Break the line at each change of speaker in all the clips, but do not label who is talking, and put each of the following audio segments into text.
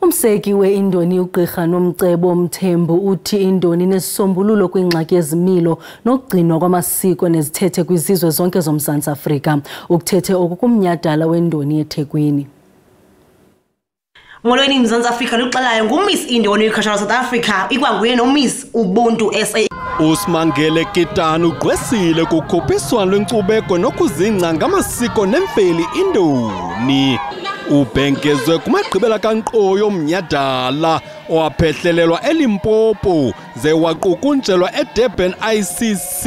Umseki we-Indoni uGqirha Nomcebo Mthembu uthi Indoni nesisombululo kwingxaki yezimilo nokugcinwa kwamasiko nezithethe kwizizwe zonke zoMzantsi Afrika. Ukuthethe oku kumnyhadala weNdoni eThekwini.
Molweni Mzantsi Afrika, luxelayo nguMiss Indoni Cultural South Africa, ikwanguye noMiss Ubuntu SA.
Usimangele Kitana ugqwesile kukhuphiswano lwenkcubeko nokuzingca ngamasiko nemveli Indoni. Ubhengezwe kumagqibela kankqoyi omnyhadala owaphehlelelwa eLimpopo ze waqukunjelwa eDurban ICC.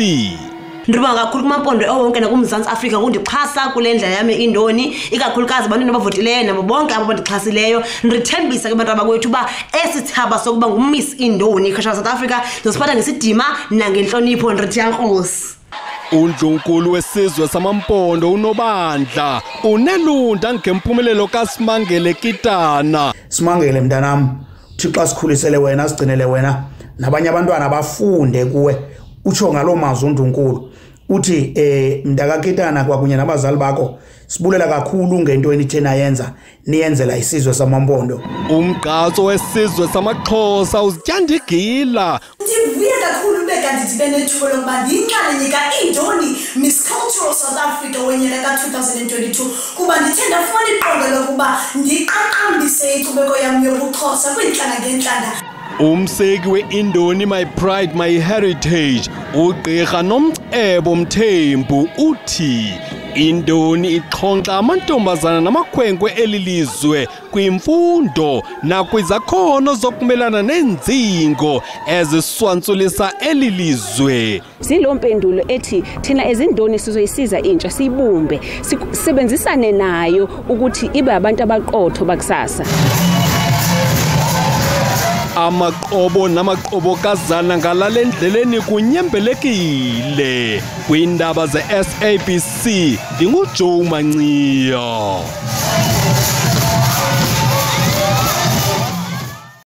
Ndibonga kakhulu kumaMpondo ewonke nakuMzantsi Afrika ngokundixhasa kule ndlela yam Indoni, ikakhulukazi abantwana abavotileyo nabo bonke abo bandixhasileyo. Ndithembisa ke bantu abakwethu uba esi sithaba sokuba nguMiss Indoni Cultural South Africa ndizosiphatha ngesidima nangentlonipho. Ndithi yankosi.
Undlunkulu wesizwe samaMpondo uNobandla unelunda ngempumelelo kaSimangele Kitana.
Simangele mntanam, Thixo asikhulisele wena, asigcinele wena nabanye abantwana bafunde kuwe. Utsho ngaloo mazwi undlunkulu. Uthi mntakaKitana kwakunye nabazali bakho sibulela kakhulu ngento enithe nayenza, niyenzela isizwe samaMpondo.
Umgqatso wesizwe samaXhosa uzityanda igila.
Ndivuye kakhulu ube kanti ndibe nethuba lokuba ndiyinxalenye ka-Indoni Miss Cultural South Africa wonyaka ka-2022, kuba ndithe ndafumana iqonga lokuba ndiqaqambise inkcubeko yam yobuXhosa kwiintlanga ngeentlanga.
Umseki we-Indoni My Pride My Heritage uGqirha Nomcebo Mthembu uthi Indoni ixhonxa amantombazana namakhwenkwe elilizwe kwimfundo nakwizakhono zokumelana neenzingo eziswantsulisa elilizwe.
Zilo mpendulo ethi thina ezindoni sizoyisiza intsha, siyibumbe, sisebenzisane nayo ukuthi ibe abantu abaqotho bakusasa.
Amaqobo namaqobokazana ngalale ndleleni kunyembelekile. Kwiindaba ze-SABC ndinguJoe Manciya.